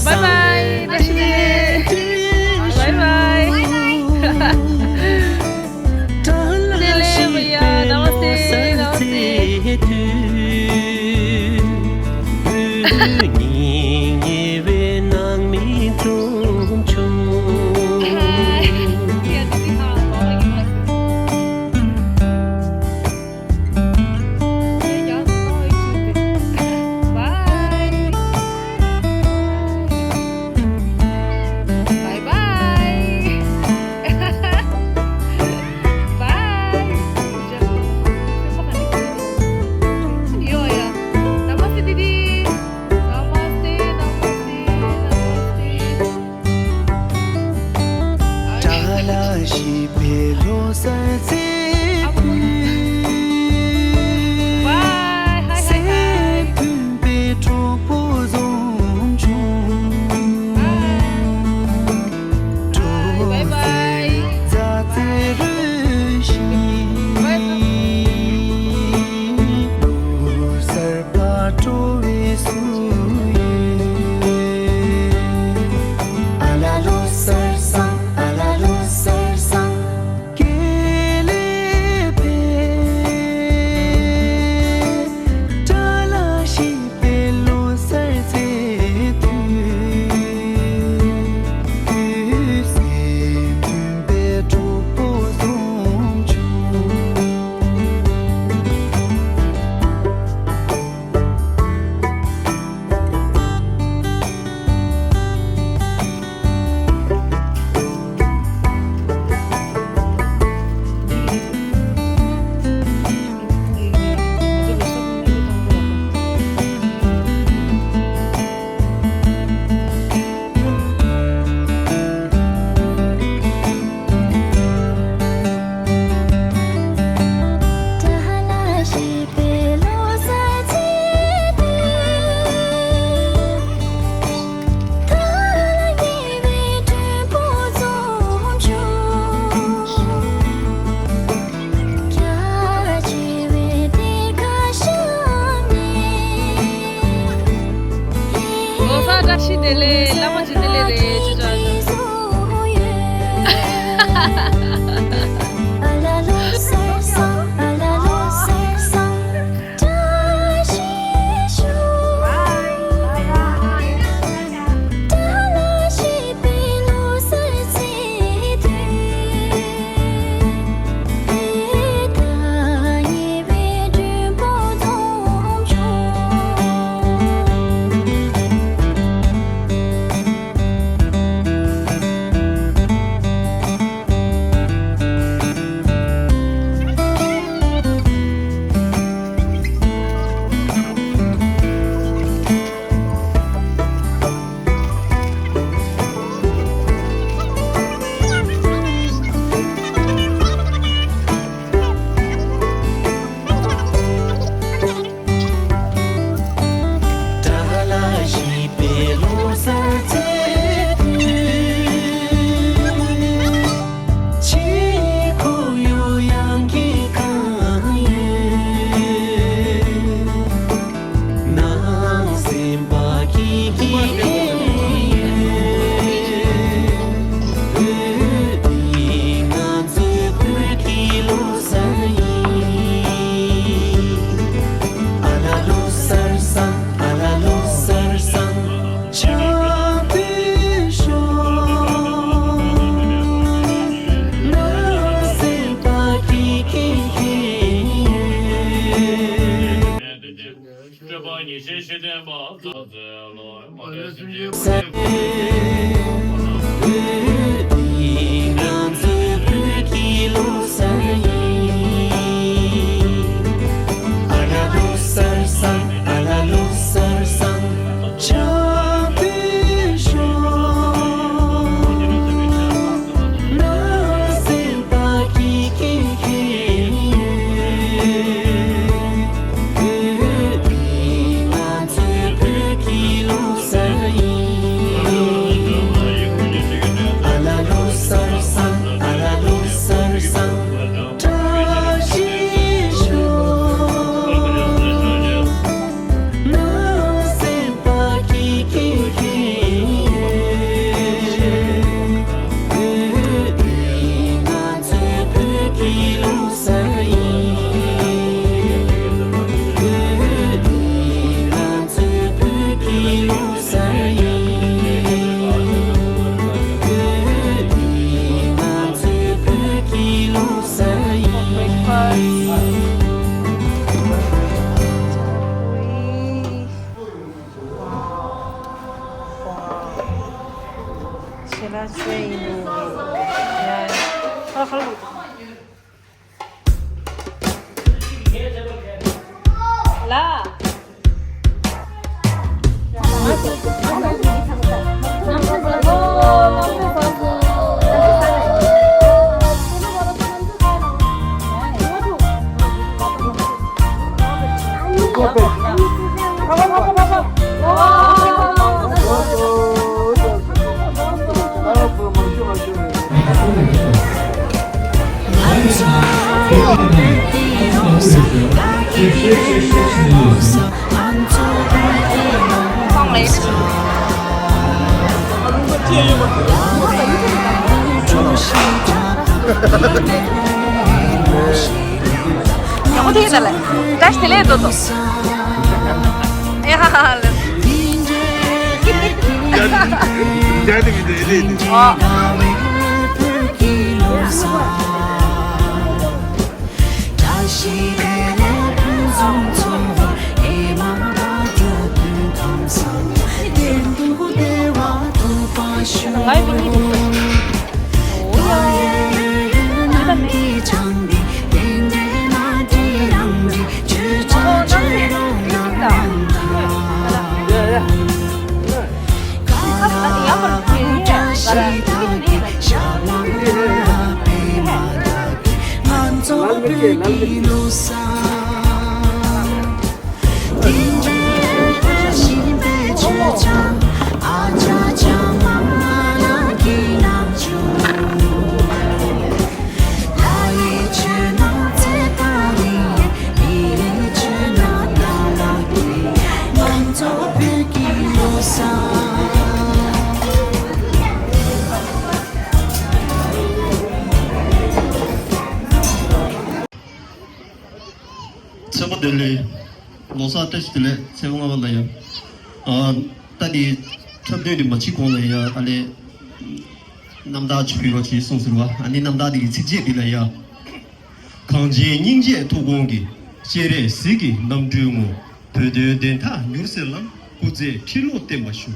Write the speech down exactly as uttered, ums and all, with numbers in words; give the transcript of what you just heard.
Bye bye. བཀྲ་ཤིས་བདེ་ལེགས། Bye bye. བདེ་ལེགས་བུ་ཡ། Namaste, namaste. ལོ་གསར་བཀྲ་ཤིས་བདེ་ལེགས། བླ་མ་ཅིག་བདེ་ལེགས་རེད། ཅི་ཅག་ཅག་དེ་ལ་ཆོས་ཡིན་འདུག་ཡ། ཁ་ལག་ཁ་ལག་འདུག་ལ། ཡག་པོ་ཐེག་ད་ལ། བཀྲ་ཤིས་བདེ་ལེགས་ཏོ་ཏོ། ཡ་ཧ་ཧ་ཧ་ལ། ཨོ། ཚེ་པོ་བདེ་ལེགས། ལོ་གསར་བཀྲ་ཤིས་བདེ་ལེགས། ཚེ་པོ་ལྔ་པ་ལ་ཡ། ཨ། ད་དེ་འཁྲབ་སྟོན་དེ་མ་བྱེད་གོང་ལ་ཡ་ཨ་ལས། རྣམ་ཐར་ཅིག་ཕུལ་རོགས་བྱེད་གསུངས་ཟེར་བ། ཨ་ནི་རྣམ་ཐར་དེ་གི་ཚིགས་བཅད་འདི་ལ་ཡ། གངས་ཅན་སྙིང་རྗེའི་ཐུགས་དགོངས་ཀྱི། སྤྱན་རས་གཟིགས་ཀྱི་རྣམ་སྤྲུལ་ངོ་། བོད་དོན་བདེན་མཐའ་མྱུར་གསལ་ལམ། སྐུ་ཚེ་ཁྲི་ལོ་བརྟན་པར་ཤོག